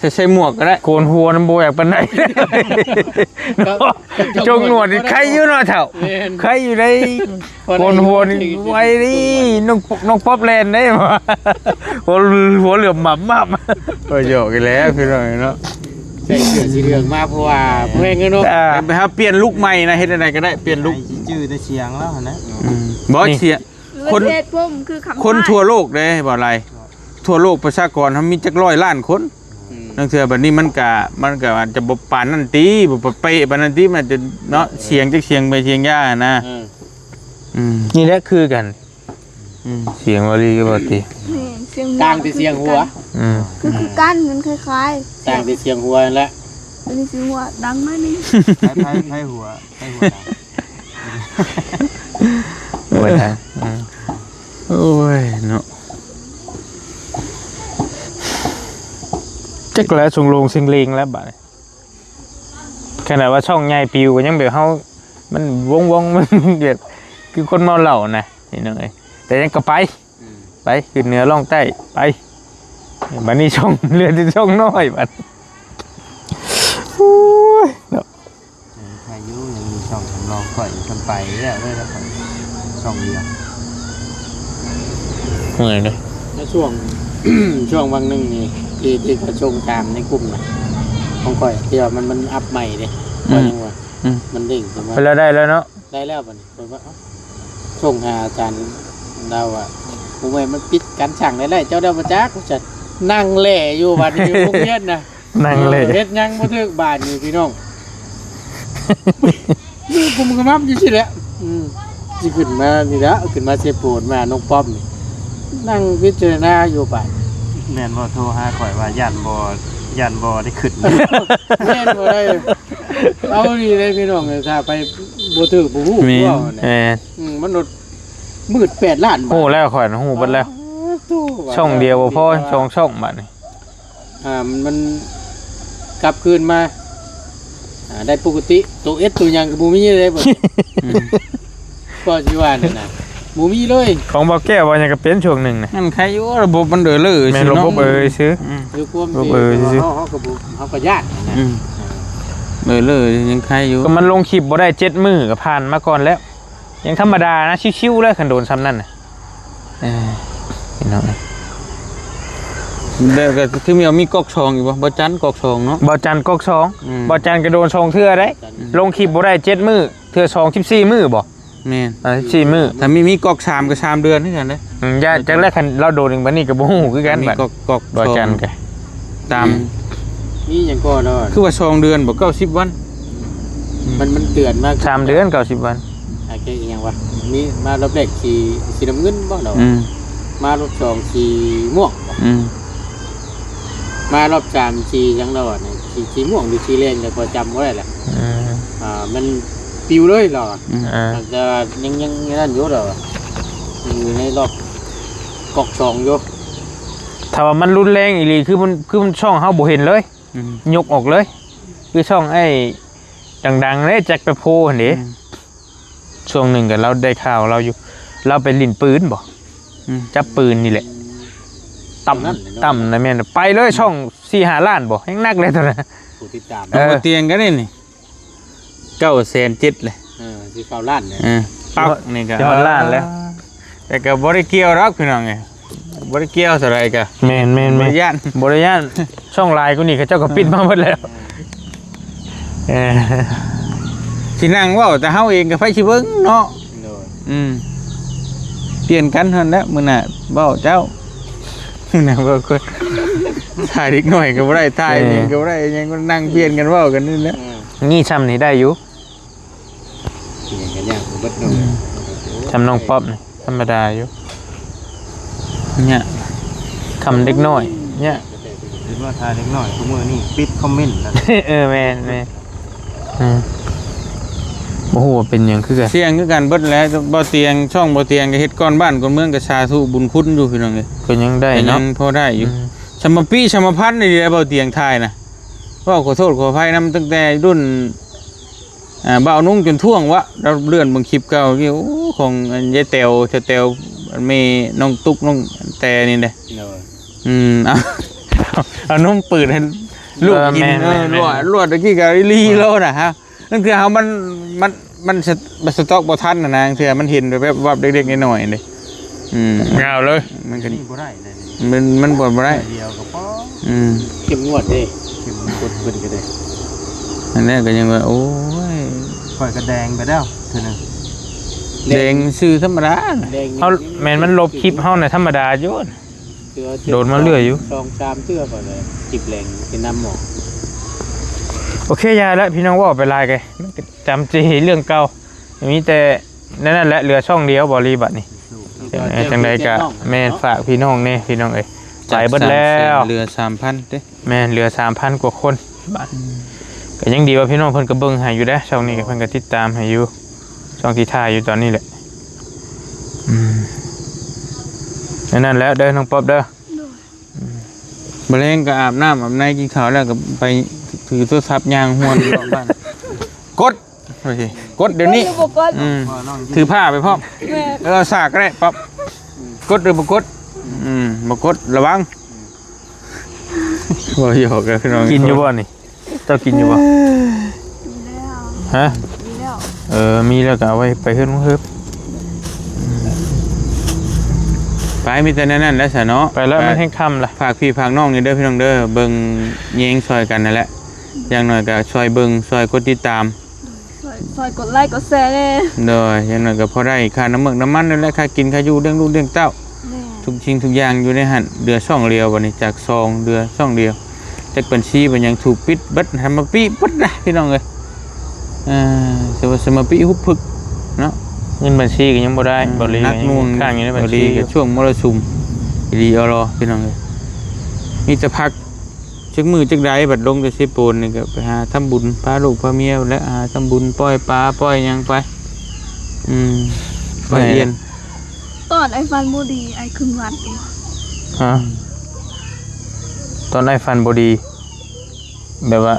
ເອີ ໃສ່ ໃສ່ໝວກກໍໄດ້ ໂກນຫົວນັ້ນບໍ່ຢາກປານໃດ ກໍ ຈົ່ງໜວດນີ້ໄຄຢູ່ເນາະເຖົ້າ ແມ່ນ ໄຄຢູ່ໃດ ພອໄດ້ ໂກນຫົວນີ້ໄວເດ້ ນ້ອງ ນ້ອງປັອບແລ່ນເດ້ ຫົວ ຫົວເຫຼືອມໝາບໆ ໂອ້ຍ ຢອກອີກແລ້ວພີ່ນ້ອງເນາະ ໃສ່ເສື້ອສີເຫຼືອງມາ ເພາະວ່າແພງເນາະ ອ່າ ໄປຫາປ່ຽນລຸກໃໝ່ນະ ເຮັດແນວໃດກໍໄດ້ ປ່ຽນລຸກ ໃຫ້ຈື່ແຕ່ສຽງແລ້ວຫັ້ນນະ ອືມ ບໍ່ ນີ້ ສຽງ ຄົນ ເຮັດຜົມຄືຄຳ ຄົນທົ່ວໂລກເດ້ ບໍ່ຫຼາຍ ທົ່ວໂລກປະຊາກອນເຮົາມີຈັກຮ້ອຍລ້ານຄົນ ອືມ ລາງເທື່ອບັດນີ້ມັນກະ ມັນກະອາດຈະບໍ່ປານນັ້ນຕິ ບໍ່ປະເປະປານນັ້ນຕິ ມັນອາດຈະເນາະ ເອີ ສຽງຈັກສຽງໄປສຽງຢາຫັ້ນນະ ເອີ ອືມ ນີ້ແຫຼະຄືກັນ ອືມ ສຽງວາລີກັບວາຕີ ແມ່ນ ສຽງ ຕ່າງແຕ່ສຽງຫົວ ຄືກັນ ອືມ ຄື ຄືກັນ ມັນຄ້າຍໆ ຕ່າງແຕ່ສຽງຫົວຫັ້ນແຫຼະ ຕົວນີ້ສຽງຫົວດັງໜ້ອຍໜຶ່ງ ໃຜ ໃຜ ໃຜຫົວ ໃຜຫົວດັງ ຫົວດັງ ອືມ ໂອ້ຍເນາະ ຈັກແລ້ວ ຊົງໂລງເຊັງເລັງແລ້ວບາດນີ້ ຂະໜາດວ່າຊ່ອງໃຫຍ່ປິວກໍຍັງແບບເຮົາ ມັນວົງໆ ມັນແບບຄືຄົນເມົາເຫຼົ້ານະ ພີ່ນ້ອງເອີຍ ແຕ່ຍັງກໍໄປ ອືມ ໄປ ຂຶ້ນເໜືອລ່ອງໃຕ້ ໄປ ບັດນີ້ຊ່ອງ ເຫຼືອແຕ່ຊ່ອງນ້ອຍບັດ ໂອ້ຍເນາະ. ເອີ ໃຄຢູ່ ຍັງມີຊ່ອງສຳລອງຂ້ອຍ ເພິ່ນໄປແລ້ວເລີຍ ແລ້ວຂ້ອຍຊ່ອງດຽວ ເມື່ອຍເດ້ ໃນຊ່ວງ ຊ່ວງຫວ່າງໜຶ່ງນີ້ ທີ່ ທີ່ຂ້ອຍສົ່ງຕາມໃນກຸ່ມນະ ຂອງຂ້ອຍ ທີ່ວ່າມັນ ມັນອັບໃໝ່ເດ້ ອືມ ຂ້ອຍຍັງວ່າ ອືມ ມັນເດ້ງຂຶ້ນມາ ເພິ່ນລະໄດ້ແລ້ວເນາະ ໄດ້ແລ້ວບັດນີ້ ຂ້ອຍວ່າ ເອົ້າ ສົ່ງຫາອາຈານ ລາວວ່າ ໂອ້ຍ ມັນປິດການສ້າງລາຍໄດ້ ເຈົ້າໄດ້ບໍ່ຈັກ ວ່າຊັ້ນ ນັ່ງແຫຼຢູ່ບັດນີ້ ຢູ່ໂຮງຮຽນນະ ນັ່ງເລະ ເອີ ເຮັດຫຍັງບໍ່ຖືກບາດນີ້ພີ່ນ້ອງ ມືກຸມຂະມັບຢູ່ຊີ້ແຫຼະ ອືມ ຊິຂຶ້ນມານີ້ແຫຼະ ຂຶ້ນມາເຊໂປນ ມານ້ອງປ້ອມນີ້ ນັ່ງພິຈາລະນາຢູ່ບາດ ແມ່ນບໍ່ ໂທຫາຂ້ອຍວ່າຢ້ານບໍ່ ຢ້ານບໍ່ໄດ້ຂຶ້ນ ແມ່ນບໍ່ໄດ້ ເອົານີ້ເດ້ພີ່ນ້ອງ ຖ້າໄປບໍ່ຖືກບໍ່ຮູ້ ແມ່ນ ເວົ້າຫັ້ນແຫຼະ ແມ່ນ ອືມ ມັນໂດດ ມືດແປດລ້ານບາດ ຮູ້ແລ້ວ ຂ້ອຍຮູ້ເບິດແລ້ວ ໂອ້ໂຫ ຊ່ອງດຽວບໍ່ພໍ ຊ່ອງ ຊ່ອງບາດນີ້ ອ່າ ມັນ ມັນກັບຄືນມາ ອ່າ ໄດ້ປົກກະຕິ ໂຕເອັດໂຕຫຍັງກໍບໍ່ມີເລີຍ ອືມ ກໍຊິວ່ານັ້ນນະ ບໍ່ມີເລີຍ ຂອງບ່າວແກ້ວວ່າຫຍັງກໍເປັນຊ່ວງໜຶ່ງນະ ມັນໄຄຢູ່ ລະບົບມັນເອີເລີຊື່ ແມ່ນລະບົບເອີຊື່ ອືມ ຄືຄວາມທີ່ເຮົາ ເຮົາກໍບໍ່ ເຮົາກໍຢ້ານນະ ອືມ ເອີເລີຍັງໄຄຢູ່ ກໍມັນລົງຄລິບບໍ່ໄດ້ເຈັດມື້ກໍຜ່ານມາກ່ອນແລ້ວ ຍັງທຳມະດານະ ຊິວໆ ເລີຍ ຄັນໂດນຊ່ຳນັ້ນນະ ເອີ ພີ່ນ້ອງເອີຍ ແລ້ວກໍຄືມີ ມີກອກສອງອີກບໍ່? ບ່າວຈັນກອກສອງເນາະ ບ່າວຈັນກອກສອງ ອືມ ບ່າວຈັນກໍໂດນສອງເທື່ອເດ້ ອືມ ລົງຄລິບບໍ່ໄດ້ເຈັດມື້ ເທື່ອສອງສິບສີ່ມື້ບໍ່? ແມ່ນ ເອີ ສິບສີ່ມື້ ຖ້າມີ ມີກອກສາມກໍສາມເດືອນຄືກັນເດ້ ອືມ ຢ່າ ຈັກແລ້ວ ຄັນລາວໂດນອີກບັດນີ້ກໍບໍ່ຮູ້ຄືກັນ ມີ ບັດ ກອກ ກອກ ບ່າວຈັນກໍ ຕາມ ອືມ ມີຫຍັງກໍເນາະ ຄືວ່າສອງເດືອນບໍ່ ເກົ້າສິບວັນ ມັນ ມັນເຕືອນມາ ສາມເດືອນ ເກົ້າສິບວັນ ອາ ແກອີຫຍັງວະ ມີມາລອບແລກສີ ສີນ້ຳເງິນບໍ່ເນາະ ອືມ ມາລອບສອງສີມ່ວງ ອືມ ມາລອບສາມສີຫຍັງລະວະ ສີ ສີມ່ວງຫຼືສີແດງ ແຕ່ຂ້ອຍຈຳບໍ່ໄດ້ລະ ອືມ ອ່າ ມັນປິວເລີຍລະວະ ອືມ ອ່າ ແຕ່ວ່າຍັງ ຍັງນັ້ນຢູ່ລະວະ ຍັງຢູ່ໃນລອບກອກສອງຢູ່ ຖ້າວ່າມັນຮຸນແຮງອີ່ຫຼີ ຄືມັນ ຄືມັນຊ່ອງເຮົາບໍ່ເຫັນເລີຍ ອືມ ຍົກອອກເລີຍ ຄືຊ່ອງໄອ້ ດັງໆເດ້ ແຈັກແປໂພຫັ້ນເດ້ ອືມ ຊ່ວງໜຶ່ງກໍລາວໄດ້ຂ່າວລາວຢູ່ ລາວໄປຫຼິ້ນປືນບໍ່ ອືມ ຈັບປືນນີ້ແຫຼະ ຕ່ຳ ຕໍ່ານັ້ນແຫຼະເນາະ ຕໍ່ານະແມ່ນ ໄປເລີຍ ຊ່ອງສີ່ຫ້າລ້ານບໍ່ ແຮງໜັກເລີຍຕົວນັ້ນ ຜູ້ຕິດຕາມ ເອີ ບໍ່ຕຽງກັນນີ້ ເກົ້າແສນເຈັດເລີຍ ເອີ ຊິເກົ້າລ້ານເລີຍ ເອີ ປັບນີ້ກໍຊິຮອດລ້ານແລ້ວ ແຕ່ກໍບໍ່ໄດ້ກ່ຽວດອກພີ່ນ້ອງເອີຍ ບໍ່ໄດ້ກ່ຽວເທົ່າໃດກໍ ແມ່ນໆໆ ບໍ່ໄດ້ຢ້ານ ບໍ່ໄດ້ຢ້ານ ຊ່ອງຫຼາຍກວ່ານີ້ເຂົາເຈົ້າກໍປິດມາເບິດແລ້ວ ເອີ ຊິນັ່ງເວົ້າແຕ່ເຮົາເອງກໍໃຜຊິເບິ່ງເນາະ ໂດຍ ອືມ ປ່ຽນກັນຫັ້ນແຫຼະ ມື້ໜ້າເວົ້າເຈົ້າ ມື້ໜ້າເວົ້າຄົນ ຖ່າຍເດັກນ້ອຍກໍບໍ່ໄດ້ ຖ່າຍ ເອີ ຫຍັງກໍບໍ່ໄດ້ ຫຍັງກໍນັ່ງປ່ຽນກັນເວົ້າກັນນີ້ແຫຼະ ເອີ ນີ້ຊ່ຳນີ້ໄດ້ຢູ່ ປ່ຽນກັນຍາກເບິດເນາະ ອືມ ໂອ້ຍ ຊ່ຳນ້ອງປັອບນີ້ ທຳມະດາຢູ່ ຍາກ ຄຳເດັກນ້ອຍ ຍາກ ເຫັນວ່າຖ້າເດັກນ້ອຍ ທຸກມື້ນີ້ປິດຄອມເມັນນະ ເອີ ແມ່ນໆ ອືມ ບໍ່ຮູ້ວ່າເປັນຫຍັງຄືກັນ ສ່ຽງຄືກັນເບິດແຫຼະ ບໍ່ຕຽງ ຊ່ອງບໍ່ຕຽງກໍເຮັດກ່ອນບ້ານກ່ອນເມືອງ ກໍສາທຸບຸນຄຸນຢູ່ພີ່ນ້ອງເອີຍ ກໍຍັງໄດ້ເນາະ ກໍຍັງພໍໄດ້ຢູ່ ອືມ ສຳມະປີສຳມະພັນນີ້ແຫຼະ ບໍ່ຕຽງຖ່າຍນະ ເວົ້າຂໍໂທດຂໍອະໄພນຳ ຕັ້ງແຕ່ລຸ້ນ ອ່າ ບ່າວນຸ່ງຈົນທ້ວງວະ ລາວເລື່ອນເບິ່ງຄລິບເກົ່ານີ້ ໂອ້ ຂອງອັນຍາຍແຕວ ສາວແຕວ ແມ່ນ້ອງຕຸກ ນ້ອງແຕນີ້ເດ້ ໂດຍ ອືມ ເອົາ ເອົານົມປືດໃຫ້ລູກກິນ ເອີ ແມ່ນໆໆ ເອີ ລວດ ລວດຕະກີ້ກໍອີ່ຫຼີໂລດນະຮະ ລາງເທື່ອເຮົາມັນ ມັນ ມັນສະ ມັນສະຕັອກບໍ່ທັນນະ ລາງເທື່ອມັນເຫັນແວບໆ ເລັກໆ ນ້ອຍໆເດ້ ອືມ ຍາວເລີຍ ມັນກໍ ນີ້ບໍ່ໄດ້ ມັນ ມັນບໍ່ ບໍ່ໄດ້ ໜ້ອຍດຽວກໍພໍ ອືມ ເຂັ້ມງວດເດ້ ເຂັ້ມງວດເພິ່ນກໍໄດ້ ອັນນັ້ນກໍຍັງວ່າ ໂອ້ຍ ຂ້ອຍກໍແດງໄປແລ້ວເທື່ອໜຶ່ງ ແດງ ແດງຊື່ທຳມະດາ ແດງ ເຮົາ ແມ່ນມັນລົບຄລິບເຮົານະ ທຳມະດາຢູ່ ໂດນມາເລື້ອຍຢູ່ ສອງສາມເທື່ອກໍໄດ້ ຄລິບແດງເປັນນ້ຳໝອກ ໂອເຄ ຢ່າແລ້ວ ພີ່ນ້ອງເວົ້າໄປຫຼາຍໄກ ມັນກໍຈຳເຈເລື່ອງເກົ່າ ມີແຕ່ ນັ້ນແຫຼະ ເຫຼືອຊ່ອງດຽວບໍລີບັດນີ້ ເອີ ຈັ່ງໃດກໍແມ່ນ ເນາະ ຝາກພີ່ນ້ອງແດ່ ພີ່ນ້ອງເອີຍ ໄປເບິດແລ້ວ ເຫຼືອສາມພັນເດ້ ແມ່ນ ເຫຼືອສາມພັນກວ່າຄົນ ອືມ ກໍຍັງດີວ່າພີ່ນ້ອງເພິ່ນກໍເບິ່ງໃຫ້ຢູ່ເດ້ ຊ່ອງນີ້ກໍເພິ່ນກໍຕິດຕາມໃຫ້ຢູ່ ຊ່ອງທີ່ຖ່າຍຢູ່ຕອນນີ້ແຫຼະ ອືມ ນັ້ນແຫຼະເດີ ນ້ອງປັອບເດີ ໂດຍ ອືມ ມື້ແລງກໍອາບນ້ຳອາບໃນ ກິນເຂົ້າແລ້ວກໍໄປຖືໂທລະສັບຍ່າງຮວນເລາະບ້ານ ກົດ ໂອເຄ ກົດດຽວນີ້ ກົດຫຼືບໍ່ກົດ ອືມ ຖືຜ້າໄປພ້ອມ ແມ່ນ ເອີ ເອົາສາກກໍໄດ້ປັອບ ກົດຫຼືບໍ່ກົດ ອືມ ບໍ່ກົດ ລະວັງ ເວົ້າຫຍອກກັນພີ່ນ້ອງ ກິນຢູ່ບໍ່ນີ້ ເຈົ້າກິນຢູ່ບໍ່ ມີແລ້ວ ຮະ ມີແລ້ວ ເອີ ມີແລ້ວກໍເອົາໄວ້ໄປເຮືອນຂອງເຮົາ ໄປ ມີແຕ່ແນວນັ້ນແຫຼະຊະເນາະ ໄປແລ້ວ ມັນແຮງຄ່ຳລະ ຝາກພີ່ຝາກນ້ອງນີ້ເດີພີ່ນ້ອງເດີ ເບິ່ງແຍງຊ່ອຍກັນນັ້ນແຫຼະ ຢ່າງໜ້ອຍກໍຊ່ອຍເບິ່ງ ຊ່ອຍກົດຕິດຕາມ ໂດຍ ຊ່ອຍ ຊ່ອຍກົດໄລກົດແຊແດ່ ໂດຍ ຢ່າງໜ້ອຍກໍພໍໄດ້ຄ່ານ້ຳເມືອກນ້ຳມັນນັ້ນແຫຼະ ຄ່າກິນຄ່າຢູ່ ລ້ຽງລູກລ້ຽງເຕົ້າ ແມ່ນ ທຸກສິ່ງທຸກຢ່າງຢູ່ໃນຫັ້ນ ເຫຼືອຊ່ອງດຽວ ບັດນີ້ຈາກສອງ ເຫຼືອຊ່ອງດຽວ ຈັກບັນຊີມັນຍັງຖືກປິດເບິດ ທຳມະປີເບິດນະ ພີ່ນ້ອງເອີຍ ເອີ ສະມາ ສະມາປີຫຸບຜຶກເນາະ ເງິນບັນຊີກໍຍັງບໍ່ໄດ້ ອືມ ບໍ່ລີ ໜັກໜ່ວງ ຍັງຄ້າງຢູ່ໃນບັນຊີ ບໍ່ລີກໍຊ່ວງມໍລະສຸມ ອີ່ຫຼີອໍລໍ ພີ່ນ້ອງເອີຍ ມີແຕ່ພັກ ຈັກມື້ຈັກໃດ ບັດລົງແຕ່ເຊໂປນນີ້ກໍໄປຫາທຳບຸນ ພາລູກພາເມຍ ແລະ ຫາທຳບຸນ ປ່ອຍປາປ່ອຍຫຍັງໄປ ອືມ ປ່ອຍອຽນ ຕອນອ້າຍຝັນບໍ່ດີ ອ້າຍຂຶ້ນວັດຢູ່ ຮະ ຕອນອ້າຍຝັນບໍ່ດີ ແບບວ່າ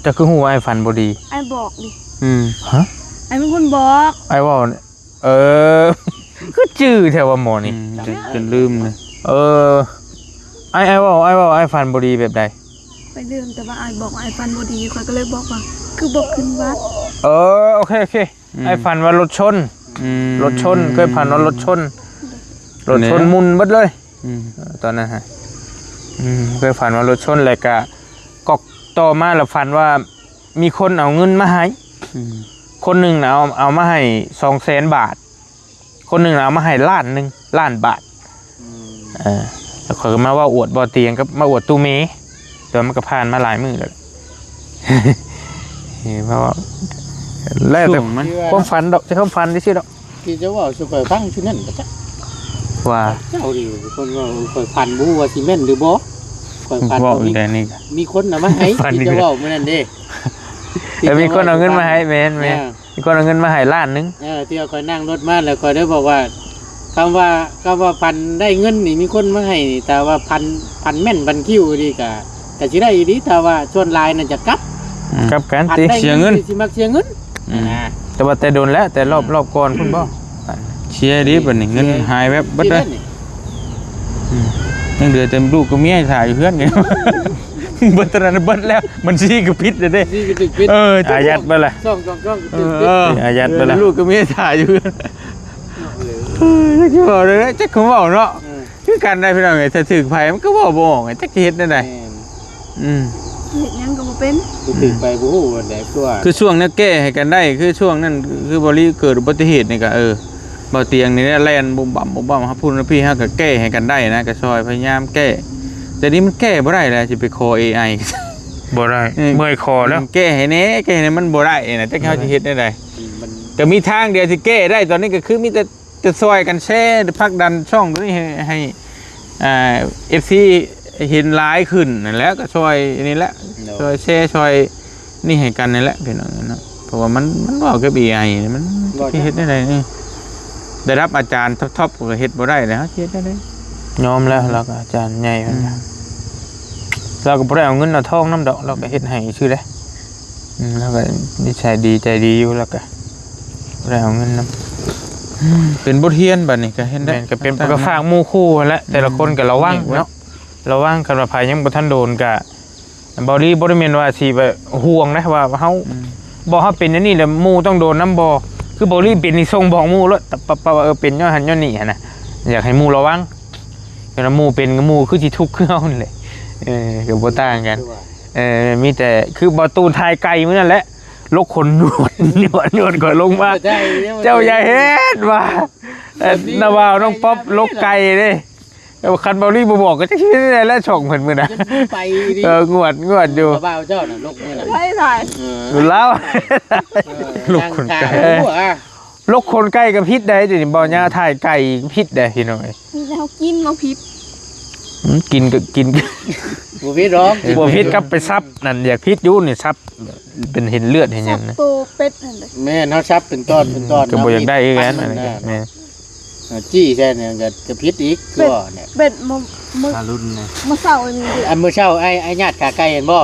ເຈົ້າຄືຮູ້ວ່າອ້າຍຝັນບໍ່ດີ? ອ້າຍບອກເດ້ ອືມ ຮະ? ອ້າຍເປັນຄົນບອກ ອ້າຍເວົ້າ ເອີ ຄືຈື່ແທ້ວ່າໝໍນີ້ ອືມ ຈົນ ຈົນລືມເລີຍ ເອີ ອ້າຍ ອ້າຍເວົ້າ ອ້າຍເວົ້າ ອ້າຍຝັນບໍ່ດີແບບໃດ? ຂ້ອຍລືມ ແຕ່ວ່າອ້າຍບອກວ່າອ້າຍຝັນບໍ່ດີ ຂ້ອຍກໍເລີຍບອກວ່າ ຄືບໍ່ຂຶ້ນວັດ ເອີ ໂອເຄ ໂອເຄ ອືມ ອ້າຍຝັນວ່າລົດຊົນ ອືມ ລົດຊົນ ເຄີຍຝັນວ່າລົດຊົນ ລົດຊົນໝຸ່ນເບິດເລີຍ ອືມ ເອີ ຕອນນັ້ນຫະ ອືມ ເຄີຍຝັນວ່າລົດຊົນ ແລ້ວກະ ກໍຕໍ່ມາລະຝັນວ່າ ມີຄົນເອົາເງິນມາໃຫ້ ອືມ ຄົນໜຶ່ງນະເອົາ ເອົາມາໃຫ້ສອງແສນບາດ ຄົນໜຶ່ງນະເອົາມາໃຫ້ລ້ານໜຶ່ງ ລ້ານບາດ ອືມ ເອີ ແລ້ວຂ້ອຍກໍມາເວົ້າອວດບໍ່ຕຽງກັບມາອວດຕູ້ເມ ແຕ່ວ່າມັນກໍຜ່ານມາຫຼາຍມື້ແລ້ວ ເອີ ເວົ້າ ແລ້ວແຕ່ ຊ່ວງມັນ ຄວາມຝັນດອກ ແຕ່ຄວາມຝັນຊື່ໆດອກ ທີ່ເຈົ້າເວົ້າສູ່ຂ້ອຍຟັງຊື່ນັ້ນກະຈັກ ວ່າ ເຈົ້ານີ້ເປັນຄົນເວົ້າ ຂ້ອຍຝັນບໍ່ຮູ້ວ່າຊິແມ່ນຫຼືບໍ່ ຂ້ອຍຝັນວ່າມີ ເວົ້າອີກແລ້ວນີ້ ມີຄົນເອົາມາໃຫ້ ຝັນອີກແລ້ວ ທີ່ເຈົ້າເວົ້າມື້ນັ້ນເດ້ ເອີ ມີຄົນເອົາເງິນມາໃຫ້ ແມ່ນໆ ເອີ ມີຄົນເອົາເງິນມາໃຫ້ລ້ານໜຶ່ງ ເອີ ທີ່ວ່າຂ້ອຍນັ່ງລົດມາແລ້ວຂ້ອຍໄດ້ບອກວ່າ ຄຳວ່າ ຄຳວ່າຝັນໄດ້ເງິນນີ້ມີຄົນມາໃຫ້ນີ້ ຖ້າວ່າຝັນ ຝັນແມ່ນຝັນຄິວອີ່ຫຼີກະ ກະຊິໄດ້ອີ່ຫຼີ ແຕ່ວ່າສ່ວນຫຼາຍນັ້ນຈະກັບ ອືມ ກັບກັນຕິ ເສຍເງິນ ຊິມັກເສຍເງິນ ອືມ ນະ ແຕ່ວ່າແຕ່ດົນແລ້ວ ແຕ່ລອບ ອືມ ລອບກ່ອນພຸ້ນບໍ່ ເສຍອີ່ຫຼີບັດນີ້ ເສຍ ເງິນຫາຍແວບເບິດເລີຍ ອືມ ຍັງເຫຼືອແຕ່ລູກກັບເມຍຖ້າຢູ່ເຮືອນໄງ ເບິດຕອນນັ້ນເບິດແລ້ວ ບັນຊີກໍປິດແລ້ວເດ້ ນີ້ກໍຖືກປິດ ເອີ ອາຍັດເບິດລະ ຊ່ອງ ຊ່ອງ ຊ່ອງກໍຖືກປິດ ເອີ ອາຍັດເບິດລະ ລູກກັບເມຍຖ້າຢູ່ເຮືອນ ເອີ ຈັກຊິເວົ້າແນວໃດ ຈັກຄຳເວົ້າເນາະ ເອີ ຄືກັນໄດ໋ພີ່ນ້ອງເອີຍ ຖ້າຖືກໃຜມັນກໍເວົ້າບໍ່ອອກ ຈັກຊິເຮັດແນວໃດ ແມ່ນ ອືມ ເຮັດຫຍັງກໍບໍ່ເປັນ ຄືຖືກໄປບໍ່ຮູ້ອັນໃດ ຄືວ່າ ຄືຊ່ວງນັ້ນແກ້ໃຫ້ກັນໄດ້ ຄືຊ່ວງນັ້ນ ຄືບໍ່ລີເກີດອຸບັດຕິເຫດນີ້ກໍ ເອີ ບໍ່ຕຽງນີ້ແຫຼະ ແລ່ນບຸບບັບບຸບບັບ ເຮົາພຸ້ນພີ່ ເຮົາກໍແກ້ໃຫ້ກັນໄດ້ນະ ກໍຊ່ອຍພະຍາຍາມແກ້ ແຕ່ນີ້ມັນແກ້ບໍ່ໄດ້ແລ້ວ ຊິໄປຂໍເອໄອ ບໍ່ໄດ້ ເອີ ເມື່ອຍຄໍແລ້ວ ແກ້ໃຫ້ແດ່ ແກ້ໃຫ້ແດ່ ມັນບໍ່ໄດ້ນະ ຈັກເຮົາຊິເຮັດແນວໃດ ມັນ ກໍມີທາງດຽວທີ່ແກ້ໄດ້ຕອນນີ້ ກໍຄືມີແຕ່ ຈະຊ່ອຍກັນແຊ ຜັກດັນຊ່ອງໂຕນີ້ໃຫ້ ໃຫ້ ອ່າ ເອັຟຊີ ເຫັນຫຼາຍຂຶ້ນນັ້ນແຫຼະ ກໍຊ່ອຍນີ້ແຫຼະ ໂດຍ ຊ່ອຍແຊ ຊ່ອຍນີ້ໃຫ້ກັນນີ້ແຫຼະພີ່ນ້ອງເນາະ ເພາະວ່າມັນ ມັນເວົ້າກັບເອໄອນີ້ ມັນ ເວົ້າ ຊິເຮັດແນວໃດນີ້ ລະດັບອາຈານທັອບໆ ກໍເຮັດບໍ່ໄດ້ແລ້ວ ເຮົາຊິເຮັດແນວໃດ ຍອມແລ້ວ ລາວກໍອາຈານໃຫຍ່ ອືມ ລາວກໍບໍ່ໄດ້ເອົາເງິນເອົາທອງນຳດອກ ລາວກໍເຮັດໃຫ້ຊື່ເດ້ ອືມ ລາວກໍນິໄສດີໃຈດີຢູ່ ລາວກໍ ບໍ່ໄດ້ເອົາເງິນນຳ ເປັນບົດຮຽນບັດນີ້ ກໍເຫັນໄດ້ ແມ່ນ ກໍເປັນ ກໍຝາກໝູ່ຄູ່ຫັ້ນແຫຼະ ແຕ່ລະຄົນກໍລະວັງເນາະ ລະວັງ ຄັນວ່າໃຜຍັງບໍ່ທັນໂດນກໍ ເບົາລີບໍ່ໄດ້ແມ່ນວ່າຊິແບບຫ່ວງນະ ວ່າເຮົາ ອືມ ບໍ່ ເຮົາເປັນແນວນີ້ແລ້ວໝູ່ຕ້ອງໂດນນຳບໍ່ ຄືເບົາລີເປັນນີ້ສົ່ງບອກໝູ່ໂລດ ປະ ປະ ວ່າ ເອີ ເປັນຍ້ອນຫັ້ນຍ້ອນນີ້ຫັ້ນນະ ຢາກໃຫ້ໝູ່ລະວັງ ຄັນວ່າໝູ່ເປັນ ໝູ່ຄືຊິທຸກຄືເຮົານີ້ແຫຼະ ເອີ ກໍບໍ່ຕ່າງກັນ ຄືວ່າ ເອີ ມີແຕ່ຄືບໍ່ຕູນຖ່າຍໄກ່ມື້ນັ້ນແຫຼະ ລົກຂົນຍວດ ຍວດ ຍວດ ຂ້ອຍລົງມາ ເຈົ້າຢ່າເຮັດວ່າ ເອີ ນ້າບ່າວນ້ອງປັອບລົກໄກ່ເດ້ ແຕ່ວ່າຄັນເບົາລີບໍ່ບອກກໍຈັກຊິເຮັດແນວໃດແຫຼະ ຊ່ອງເພິ່ນມື້ນະ ໄປດີ ເອີ ງວດ ງວດຢູ່ ບ່າວເຈົ້ານະລົກມື້ນະ ໃຜຖ່າຍ ເອີ ລາວ ເອີ ລົກຂົນໄກ່ ເອີ ລົກຂົນໄກ່ກໍຜິດໄດ໋ ດຽວນີ້ບໍ່ຍາຖ່າຍໄກ່ຜິດໄດ໋ ພີ່ນ້ອງເອີຍ ແລ້ວກິນບໍ່ຜິດ ອືມ ກິນກໍກິນ ບໍ່ຜິດດອກ ບໍ່ຜິດກັບໄປສັບນັ້ນ ຢາກຜິດຢູ່ນີ້ ສັບເປັນເຫັນເລືອດເຫັນຫຍັງນະ ສັບໂຕເປັດຫັ້ນເດ້ ແມ່ນ ເຮົາສັບເປັນຕອນເປັນຕອນ ກໍບໍ່ຢາກໄດ້ຄືກັນ ອັນນັ້ນກໍແມ່ນ ເອົາຈີ້ໃສ່ນັ້ນກໍ ກໍຜິດອີກ ຄືວ່າແຫຼະ ເປັດມື້ ມື້ ທາລຸນນະ ມື້ເຊົ້ານີ້ ອັນມື້ເຊົ້າ ອ້າຍ ອ້າຍຍາດຂາໄກ່ເຫັນບໍ່?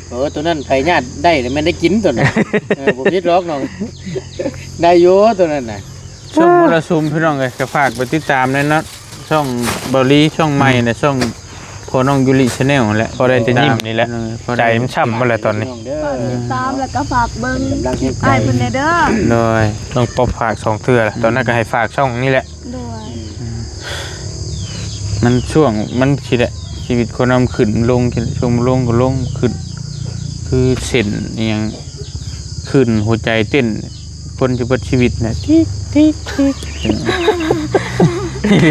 ໂອ້ ໂຕນັ້ນໃຜຍາດໄດ້ແລ້ວແມ່ນໄດ້ກິນໂຕນັ້ນ ເອີ ບໍ່ຜິດດອກນ້ອງ ໄດ້ຢູ່ໂຕນັ້ນນະ ຊ່ວງມໍລະສຸມພີ່ນ້ອງເອີຍ ກໍຝາກໄປຕິດຕາມແດ່ເນາະ ຊ່ອງເບົາລີ ຊ່ອງໃໝ່ນະ ອືມ ຊ່ອງພໍ່ນ້ອງຢູລິ Channel ຫັ້ນແຫຼະ ພໍໄດ້ແຕ່ຍິ້ມນີ້ແຫຼະ ເອີ ໃຈມັນຊ້ຳໝົດແລ້ວຕອນນີ້ ຝາກຕິດຕາມ ແລ້ວກໍຝາກເບິ່ງຄລິບອ້າຍເພິ່ນແດ່ເດີ ໂດຍ ນ້ອງປັອບຝາກສອງເທື່ອລະ ອືມ ຕອນນັ້ນກໍໃຫ້ຝາກຊ່ອງນີ້ແຫຼະ ໂດຍ ອືມ ມັນຊ່ວງ ມັນຊິແຫຼະ ຊີວິດຄົນເຮົາມັນຂຶ້ນລົງ ຊ່ວງມັນລົງກໍລົງ ຂຶ້ນ ຄືເສັ້ນອີ່ຫຍັງ ຄື້ນຫົວໃຈເຕັ້ນ ຄົນຈະເບິດຊີວິດນະ ຕິກ ຕິກ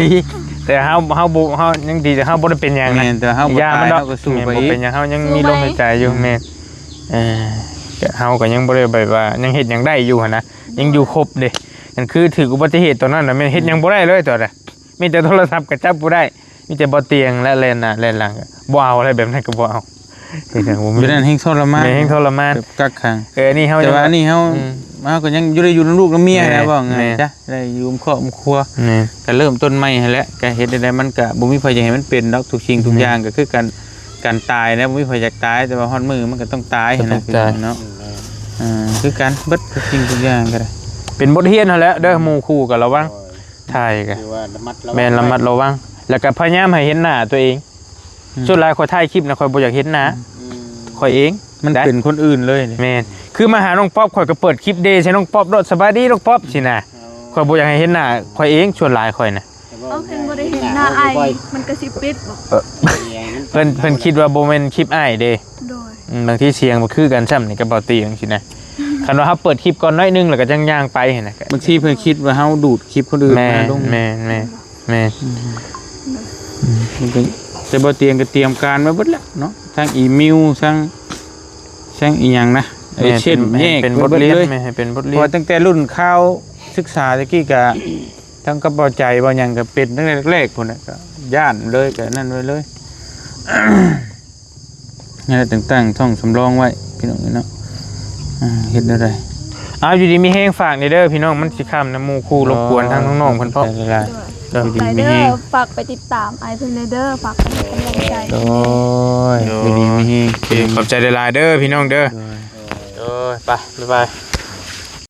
ຕິກ ແຕ່ເຮົາ ເຮົາບໍ່ ເຮົາຍັງດີ ແຕ່ເຮົາບໍ່ໄດ້ເປັນຫຍັງນະ ແມ່ນ ແຕ່ເຮົາບໍ່ຕາຍ ເຮົາກໍສູ້ໄປອີກ ເຮົາຍັງມີລົມຫາຍໃຈຢູ່ ແມ່ນ ເອີ ເຮົາກໍຍັງບໍ່ໄດ້ແບບວ່າ ຍັງເຮັດຫຍັງໄດ້ຢູ່ຫັ້ນນະ ຍັງຢູ່ຄົບເດ້ ອັນຄືຖືກອຸບັດຕິເຫດຕອນນັ້ນນະ ແມ່ນເຮັດຫຍັງບໍ່ໄດ້ເລີຍຕອນນັ້ນ ມີແຕ່ໂທລະສັບກໍຈັບບໍ່ໄດ້ ມີແຕ່ບໍ່ຕຽງ ແລະ ແລ່ນໜ້າແລ່ນຫຼັງ ບໍ່ເອົາແລ້ວ ແບບນັ້ນກໍບໍ່ເອົາ ເຮັດຫຍັງບໍ່ມີ ແບບນັ້ນແຮງທໍລະມານ ແມ່ນ ແຮງທໍລະມານ ແບບກັກຂັງ ເອີ ອັນນີ້ເຮົາ ແຕ່ວ່າອັນນີ້ເຮົາ ອືມ ເຮົາກໍຍັງຢູ່ ໄດ້ຢູ່ນຳລູກນຳເມຍ ແມ່ນ ນະ ເວົ້າງ່າຍ ແມ່ນ ຊະ ໄດ້ຢູ່ຮ່ວມຄອບຮ່ວມຄົວ ແມ່ນ ກໍເລີ່ມຕົ້ນໃໝ່ຫັ້ນແຫຼະ ກໍເຮັດໃດໆ ມັນກໍບໍ່ມີໃຜຢາກໃຫ້ມັນເປັນດອກ ທຸກສິ່ງທຸກຢ່າງ ອືມ ກໍຄືການ ການຕາຍນະ ບໍ່ມີໃຜຢາກຕາຍ ແຕ່ວ່າຮອດມື້ມັນກໍຕ້ອງຕາຍຫັ້ນນະ ກໍຕ້ອງຕາຍ ເນາະ ອືມ ເອີ ຄືກັນເບິດທຸກສິ່ງທຸກຢ່າງກໍໄດ້ ເປັນບົດຮຽນຫັ້ນແຫຼະເດີ ໝູ່ຄູ່ກໍລະວັງ ຖ່າຍກໍ ຖືວ່າລະມັດລະວັງ ແມ່ນ ລະມັດລະວັງ ແລ້ວກໍພະຍາຍາມໃຫ້ເຫັນໜ້າຕົວເອງ ອືມ ສ່ວນຫຼາຍຂ້ອຍຖ່າຍຄລິບນະ ຂ້ອຍບໍ່ຢາກເຫັນໜ້າ ອືມ ຂ້ອຍເອງ ມັນເປັນຄົນອື່ນເລີຍ ແມ່ນ ຄືມາຫານ້ອງປັອບ ຂ້ອຍກໍເປີດຄລິບເດໃສ່ນ້ອງປັອບໂລດ ສະບາຍດີນ້ອງປັອບ ຊີ້ນະ ຂ້ອຍບໍ່ຢາກໃຫ້ເຫັນໜ້າຂ້ອຍເອງ ສ່ວນຫຼາຍຂ້ອຍນະ ເອົາ ຄັນບໍ່ໄດ້ເຫັນໜ້າອ້າຍ ມັນກໍຊິປິດບໍ່ ເອີ ເພິ່ນ ເພິ່ນຄິດວ່າບໍ່ແມ່ນຄລິບອ້າຍເດ້ ໂດຍ ອືມ ບາງທີສຽງບໍ່ຄືກັນຊ້ຳນີ້ກັບເບົາຕີຈັ່ງຊີ້ນະ ຄັນວ່າເຮົາເປີດຄລິບກ່ອນໜ້ອຍໜຶ່ງ ແລ້ວກໍຈັ່ງຍ່າງໄປຫັ້ນນະ ບາງທີເພິ່ນຄິດວ່າເຮົາດູດຄລິບຄົນອື່ນມາລົງ ແມ່ນ ແມ່ນ ແມ່ນ ອືມ ອືມ ມັນກໍ ແຕ່ເບົາຕຽງກໍຕຽມການໄວ້ເບິດແລ້ວເນາະ ທັງອີເມວ ທັງ ທັງອີ່ຫຍັງນະ ແມ່ນ ເຊັ່ນ ເປັນ ແຍກ ເປັນ ເປັນບົດຮຽນ ເບິດເລີຍ ແມ່ນ ໃຫ້ເປັນບົດຮຽນ ເພາະວ່າຕັ້ງແຕ່ລຸ້ນຂ່າວສຶກສາແຕ່ກີ້ກໍ ທັງກັບເບົາໃຈເບົາຫຍັງກໍເປັນຕັ້ງແຕ່ແລກໆ ພຸ້ນນະ ກໍຢ້ານເລີຍ ກໍນັ້ນໄວ້ເລີຍ ນີ້ແຫຼະ ຕັ້ງ ຕັ້ງທ້ອງສຳລອງໄວ້ພີ່ນ້ອງເອີຍເນາະ ອ່າ ເຮັດແນວໃດ ເອົາ ຢູ່ດີມີແຮງ ຝາກແດ່ເດີພີ່ນ້ອງ ມັນຊິຄ່ຳນະ ໝູ່ຄູ່ລົບກວນ ໂດຍ ທາງນ້ອງໆ ເພິ່ນພ້ອມ ໂດຍ ໂດຍ ຢູ່ດີມີແຮງ ຝາກໄປຕິດຕາມອ້າຍເພິ່ນແດ່ເດີ ຝາກເປັນກຳລັງໃຈ ໂດຍ ໂດຍ ຢູ່ດີມີແຮງ ໂອເຄ ຂອບໃຈຫຼາຍໆ ເດີພີ່ນ້ອງເດີ ໂດຍ ໂດຍ ໄປ ບາຍບາຍ